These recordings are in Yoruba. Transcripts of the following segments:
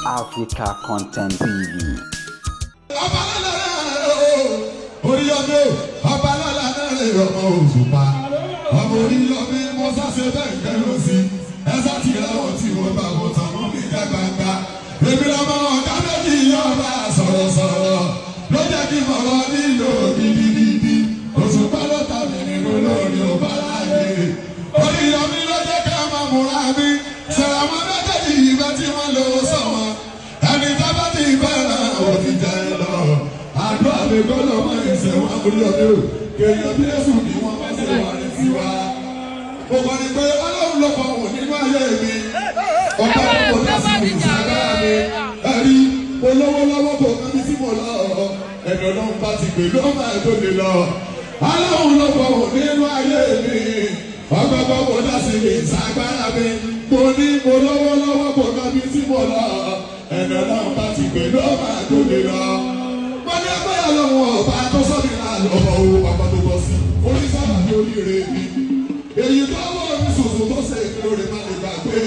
Africa Content TV. Ọba lọ́la Oríyọmí, ọba lọ́la náà lè ọmọ Òṣùpá. Ọmọ Oríyọmí Mọ́sá ṣe bẹ́ẹ̀ kẹ́rù sí. Ẹ̀sà tí ìràwọ̀ tí wọ́n bá wọ́n tàn mọ́ mi jẹ́ gbangba. Èmi lọ́mọ ọ̀gá méjì ọba sọ̀rọ̀sọ̀rọ̀. Ló jẹ́ kí mọ̀rọ̀ nílò gidigidi. Òṣùpá ló ta mi nínú lórí ọba láàyè. Oríyọmí ló jẹ́ ká máa múra mi. Sọ̀rọ̀ àwọn méjèèjì ìbá tí wọ́n lò sọ̀wọ́n. Ẹni tá bá ti fẹ́ràn òtí jẹ́ lọ. Àdúrà mi gbọ́dọ̀ máa ń ṣe wọn Oríyọmí o. Kéèyàn bí Jésù ni wọ́n máa ṣe wà ní tiwa. Mo kàn ní pé Ọlọ́run ló fọ òun nínú ayé mi. Ọba kò dá sí ìṣàgbára mi. Ẹ̀rí olówó lọ́wọ́ kò kán mi tí mo lọ. Ẹ̀dọ̀ Ọlọ́run bá ti pè ló máa tó lè lọ. Ọlọ́run ló fọ òun nínú ayé mi. Ọba kò dá sí ìṣàgbára mi. Mo ní mo lówó lọ́wọ́ kò kán mi tí mo lọ. Ẹ̀dọ̀ Ọlọ́run bá ti pè ló máa tó lè lọ. Mo ní ẹgbẹ́ Ọlọ́run ọba tó sọ mi náà lọ́wọ́ owó ọba tó bọ́ sí. Onísábà ní oríire mi. Èyí tó wọ́n mi sòsò tó ṣe lórí má lè gbàgbé.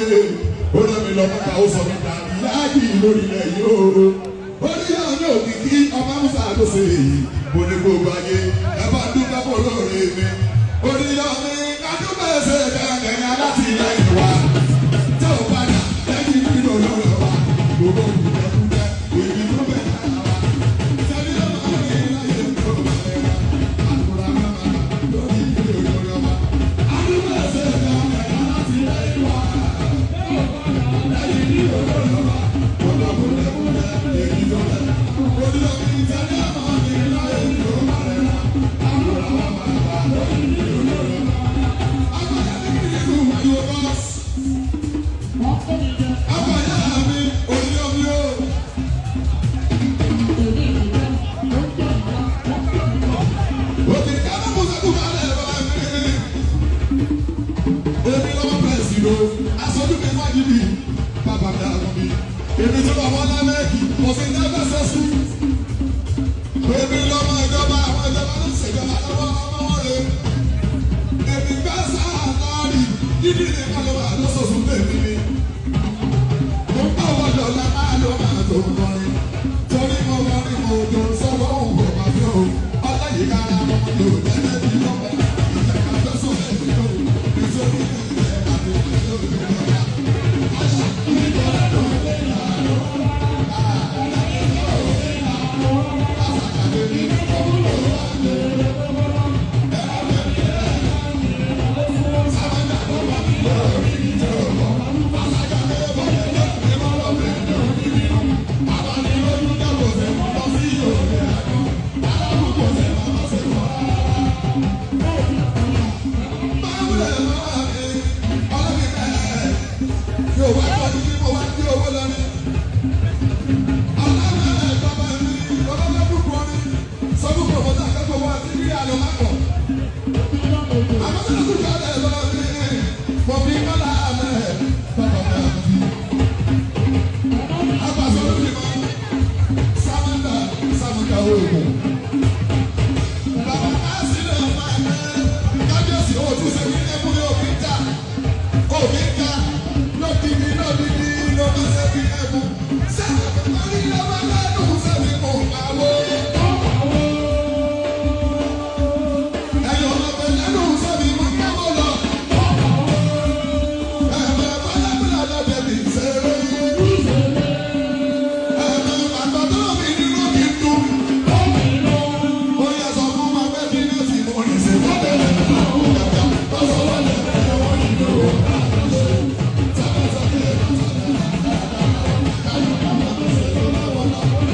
Ó rán mi lọ mọ́ta ó sọ mi dàbí láàyè lórí ilẹ̀ yìí o. Oríyọmí òkìkí ọba Musa ló ṣe èyí. Mo ní gbogbo ayé ẹ bá dúpẹ́ fún olóore mi. Oríyọmí adúpẹ́ ṣe kẹ̀kẹ́ alátìlẹ́yìn wa. Tẹ́ ò padà lẹ́yìn nínú olóore wa. Gbogbo kùtẹ́kùtẹ́ èyí tó bẹ̀ lára wa. Sẹ́ni ló máa ń rí láyé tó bẹ̀rẹ̀ wa. Àdúrà máa lórí ìlú olóore wa. Adúpẹ́ ṣe kẹ̀kẹ́ alátìlẹ́yìn wa. Lẹ́yìn nínú olóore wa. Gbogbo kùtẹ́kùtẹ́ èyí tó bẹ̀rẹ̀ wa. Oríyọmí sẹ́ni ló máa ń rí láyé tó bẹ̀rẹ̀ wa. Àdúrà máa lórí ìlú olóore wa. Àgbàyà mi, Oríyọmí o. Òkè kábọ̀ kò sẹ́kù kálẹ̀ bàbá mi. Èmi lọ́mọ pẹ̀sì ló, aṣojú mi wájú mi, bàbá mi àgọ́ mi. Èmi tó lọ́mọ lámẹ́ẹ̀kì, kò sí ní ẹgbẹ́ sẹ́sù. Èmi lọ́mọ ìjọba, àwọn ìjọba ló ń ṣèjọba lọ́wọ́ ọmọ wọn rè. Èmi gbẹ́ sáà lọ́ọ̀rì, dídì ní kálọ̀wà lọ́sọ̀ọ̀sùn tèmi ni. Mo bá wọn dọ̀la máa ló máa tó kọrin. Torí mo kọrin mo tó sọ́wọ́ òun kò máa fi òun. Ọlọ́yìí kára mo lò lẹ́lẹ́ bí lọ́wọ́. Ìjọba tó sọ èmi lò nítorí ìfẹ́ àti ìfẹ́ òjòjọba. Àṣà ìjọba tó lé lọ. Thank you.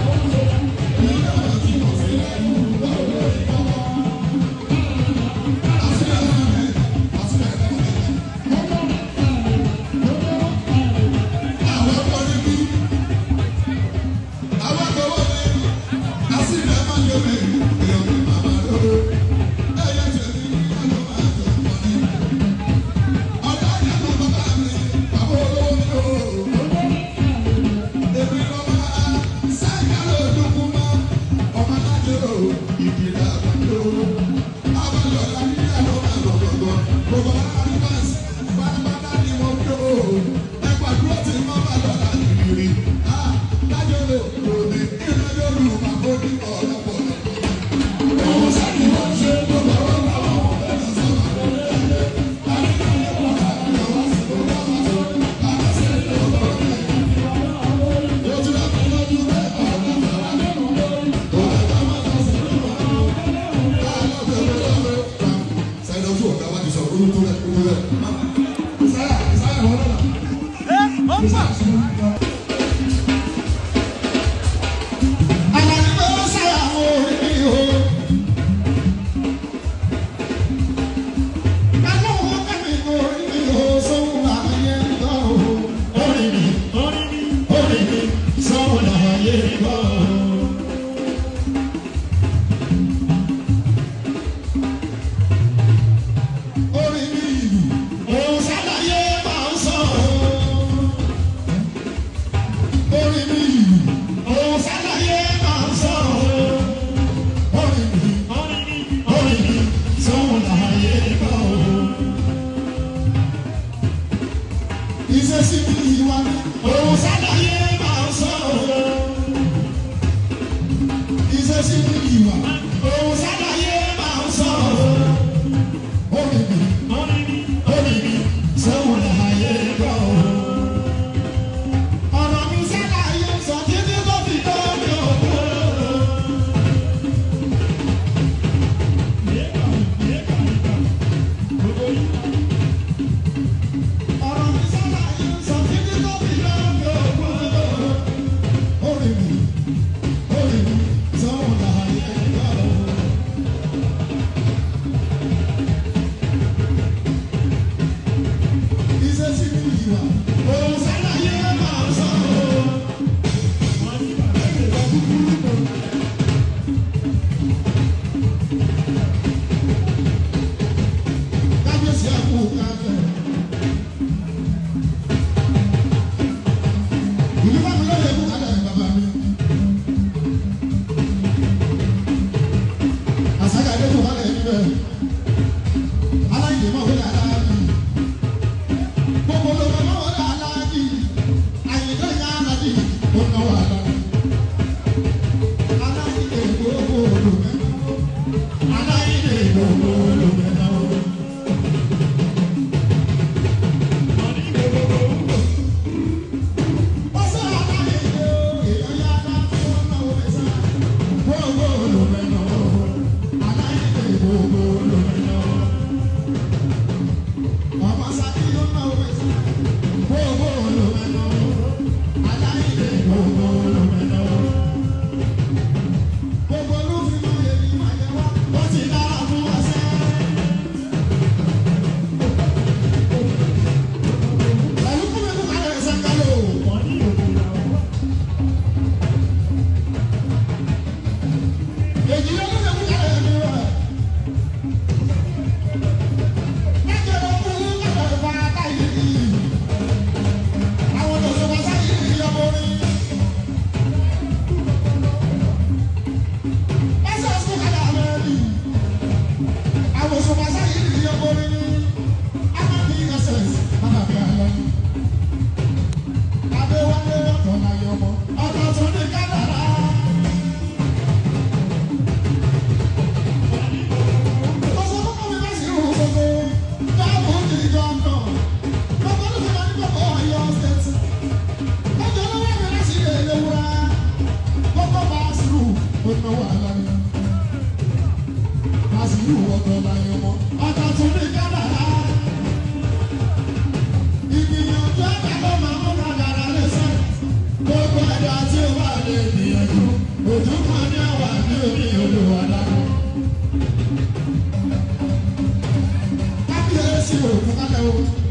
Kábíyèsí òkú kálẹ̀ o.